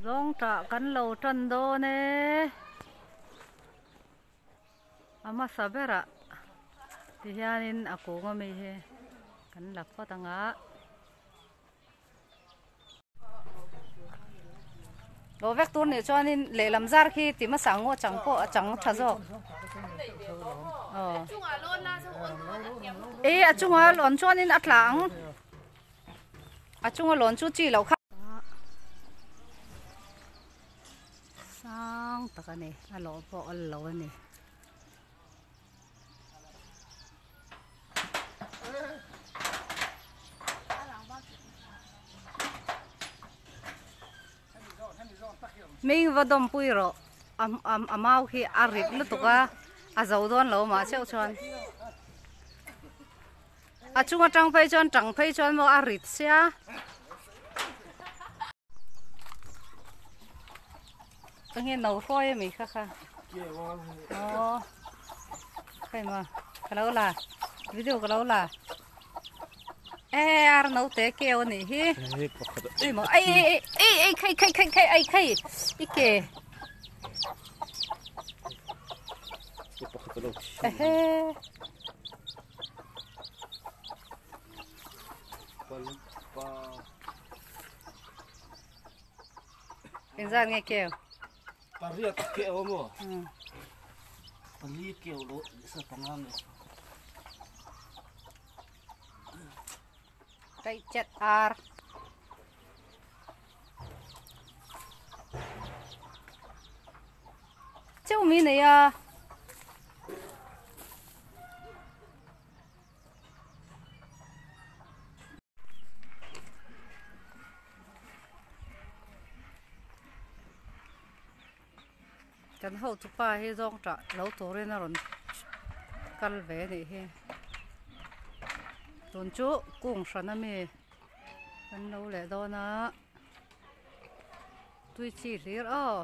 Zawngtah kan lo tan dawn e. A hmasa berah tihianin a kung ami hi kan la phawt ang a. Lo vek tur nih chuanin lehlam zar khi ti hmasa ang aw chang pawh a chang tha zawk. Aw. E a chunga lawn chuanin a tla ang. A chunga lawn chu chi loh kha. Sang tak a ni a lawh pawh a lo a ni. Ming va dawmpui rawh a mau khi a rit lutuk a a zo dawn lo mah cheuh chuan a chung atang phei chuan tang phei chuan maw a rit sia. Enge no hruai ami kha kha aw hei ma ka lo la video ka lo la e ar no te keu anih hi ei maw ei ei ei ei khai khai khai khai ei khai i ke ehe Engzat nge keu? Pariat keu a maw? Pali keu lo sa panga nge. Kaih chat ar. Cheu mi nei a. Kan hotu pa hi zawng tah lo turin a rawn kal ve a nih hi tun chu kung hran ami kan lo leh dawn a tui chi hlir aw.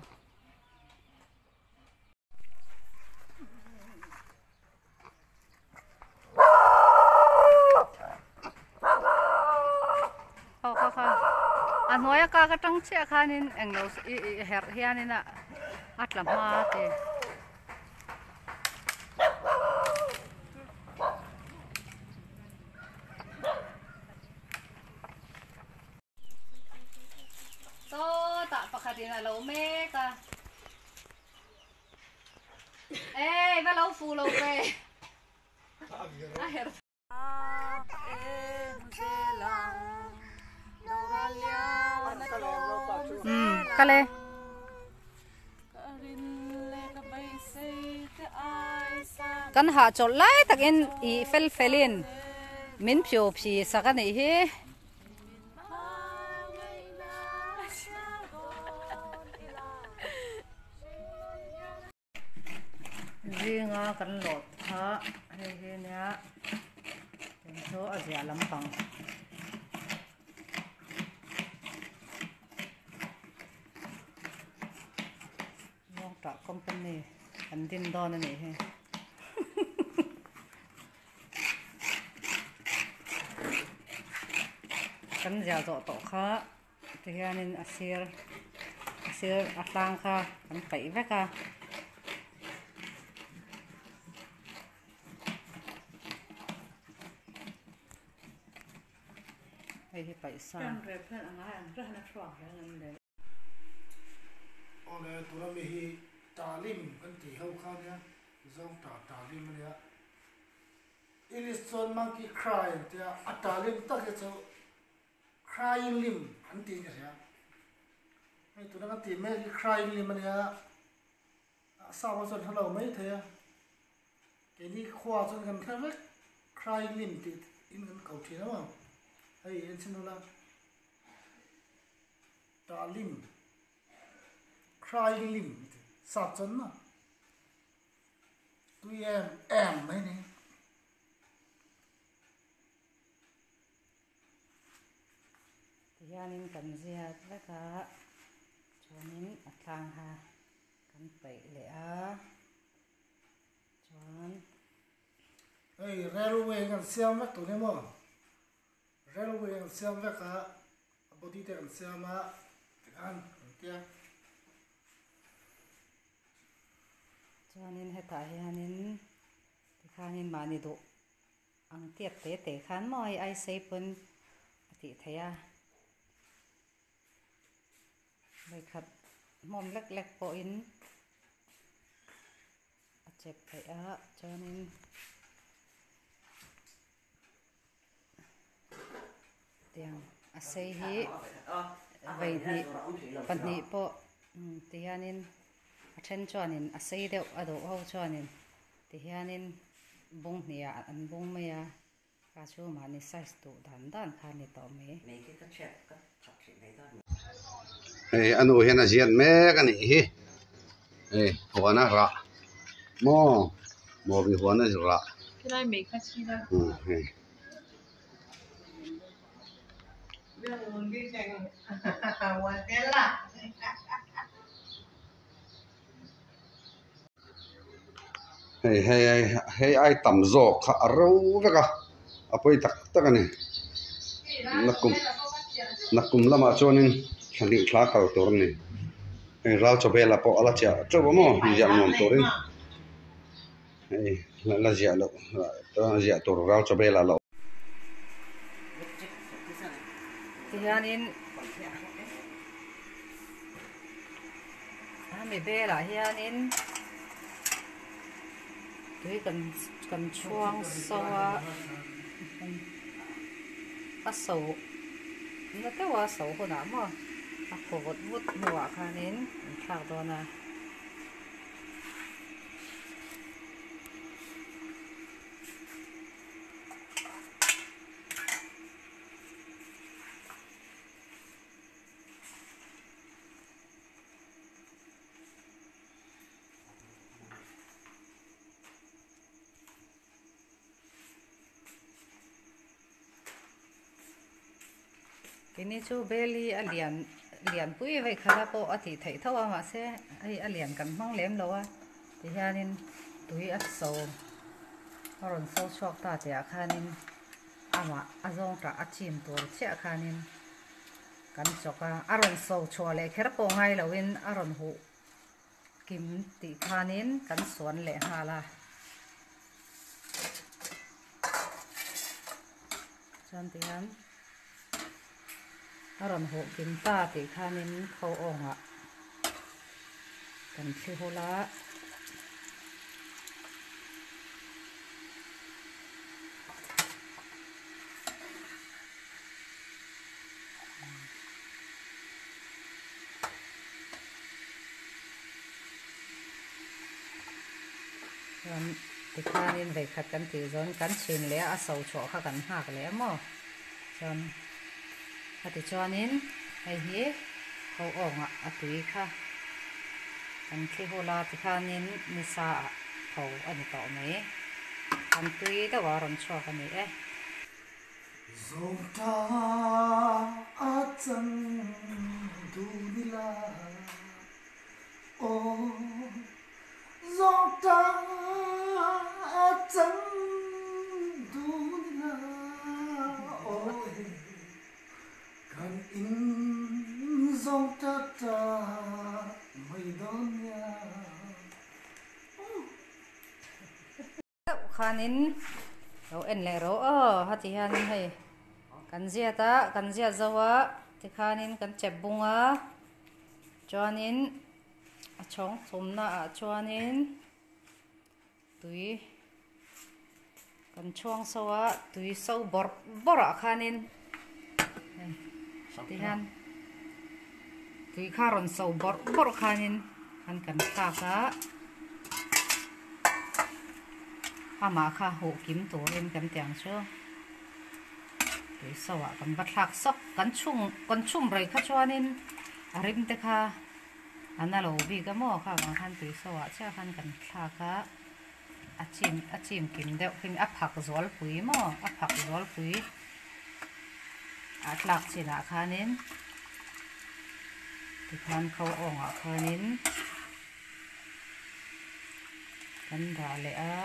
Aw kha kha a hnuai a kak atang chiah khanin englo ih ih herh hianin a a tla hma a ti. Sawtah pakhatin a lo mek a. Ê va lo fu lo ve. A her. Um kale. Kan hah chawlh lai takin i fel felin min phiu phi sak a nih hi. Zinga kan lawt kha hei hi nia eng chu a ziah lampang. Lawngtah company an din dawn a nih hi. Kan ziah zawh tawh kha tihianin a sir a sir a tlang kha kan paih vek a. Hei hi paih sa. Awle tuna mi hi talim kan tih ho kha nia Mizo ta talim ania English chuan monkey cry an tia a talim tak hi chu crying limb an tih a ni hria hei tuna kan tih mek hi crying limb ania a sa pawh chuan hre lo mai thei a keini khua chuan kan hre vek crying limb tih in kan ko thin a maw hei en chhin ula. Talim, crying lim ti sap chuan maw tui em em mai ni. Tihianin kan ziak vek a, chuanin a tlang kha kan paih leh a, chuan. Hei railway kan siam vek tawh nia maw. Railway an siam vek a, a body te an siam a, tikhan an tia. Chuanin hetah hianin tikhanin mahni duh ang tiat te te khan maw hei ai sei pawn a tih theih a. Vawikhat hmawm lek lek pawhin a chep theih a chuanin tiang a sei hi vaihnih pahnih pawh tihianin a then chuanin a sei deuh a duh ho chuanin tihianin bung hnih ah an bung mai a. Ka chu mahni size duh dan dan kha ni tawh mai. Hei a nu hian a ziat mek a nih hi hei huan a rah maw mawbi huan a rah hei. Hei hei hei ai tam zawk kha a ro vek a a pawi tak tak a ni nakum nakum lamah chuanin thla hnih thla kal tur a ni hei ral chaw velah pawh a la chiah teuh a maw inziah nuam turin hei la ziah loh ziah tur ral chaw velah a la awm. Tihianin hemi velah hianin tui kan kan chhuang so a a so na deuh a so hunah maw a khaw vawt vawt hnuah khanin an thlak dawn a. Keini chu bel hi a lian lianpui vei khat a pawh a tih theih tho a mahse hei a lian kan hmang lem lo a tihianin tui a so a rawn so chhuak ta tih ah khanin amah a zawng tah a chim tur chiah khanin kan chawk a a rawn so chhuah leh kher pawh ngai loin a rawn huh kim tih khanin kan suan leh nghal a chuan tihian a rawn huh kim ta tih khanin kho awngah kan thli hul a. Chuan tikhanin vawikhat kan tih zawn kan chhin leh a a so chhuah kha kan nghak leh a maw chuan a ti chuanin hei hi ho awngah a tui kha kan thli hul a tikhanin nisa ah tho a ni tawh mai kan tui deuh a rawn chhuak a ni e. Zawngta a chang dun ila aw Zawngta a chang dun ila aw Kan in zawngta ta mai dawn nia. Deuh khanin lo en leh rawh aw hati hianin hei kan ziat a kan ziat zo a tikhanin kan chep bung a chuanin a chhawng chhumna ah chuanin tui kan chhuang so a tui so bawrh bawrh ah khanin hei tihian tui kha rawn so bawrh bawrh khanin an kan thlak a. Amah kha huh kim turin kan ti ang chu. Tui so ah kan va thlak sawk. Kan chhung kan chhum rei kha chuanin a rim te kha a na lo bik a maw kha vang khan tui so ah chiah khan kan thlak a. A chim a chim kim deuh khi a phak zual pui maw a phak zual pui a tlak chinah khanin tikhan kho awngah khanin. Kan dah leh a.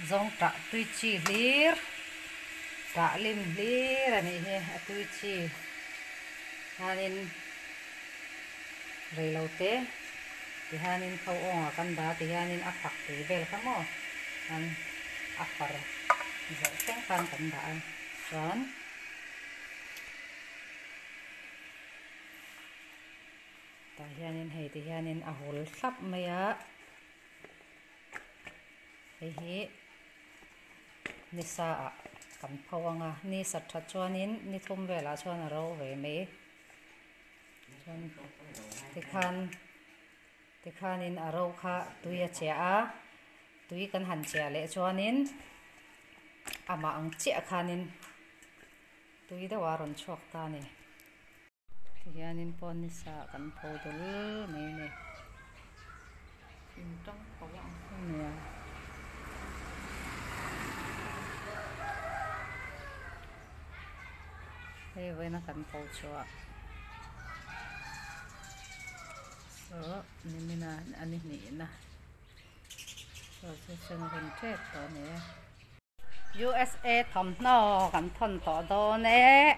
Zawngtah tui chi hlir tah lim hlir a nih hi a tui chi hianin rei lo te tihianin kho awngah kan dah a tihianin a fak tui vel kha maw an a far zawh thleng khan kan dah a chuan. Tah hianin hei ti hianin a hul thlap mai a hei hi ni sa ah kan pho ang a ni sat that chuanin ni thum velah chuan a ro ve mai chuan tikhan tikhanin a ro kha tui a chiah a tui kan han chiah leh chuanin amah ang chiah khanin tui deuh a rawn chhuak ta a ni. Tihianin pawn ni sa kan pho dul mai a ni. In tang pho ang nia. Hei vawiina kan pho chhuah saw nimina a ni hnihna saw chu chuan a hun tep tawh a ni e. USA thawmhnaw kan thawn tawh dawn e.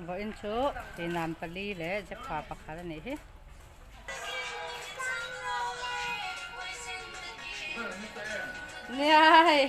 Vawiin chu tinam pali leh Jepha pakhat a nih hi. Nia hei.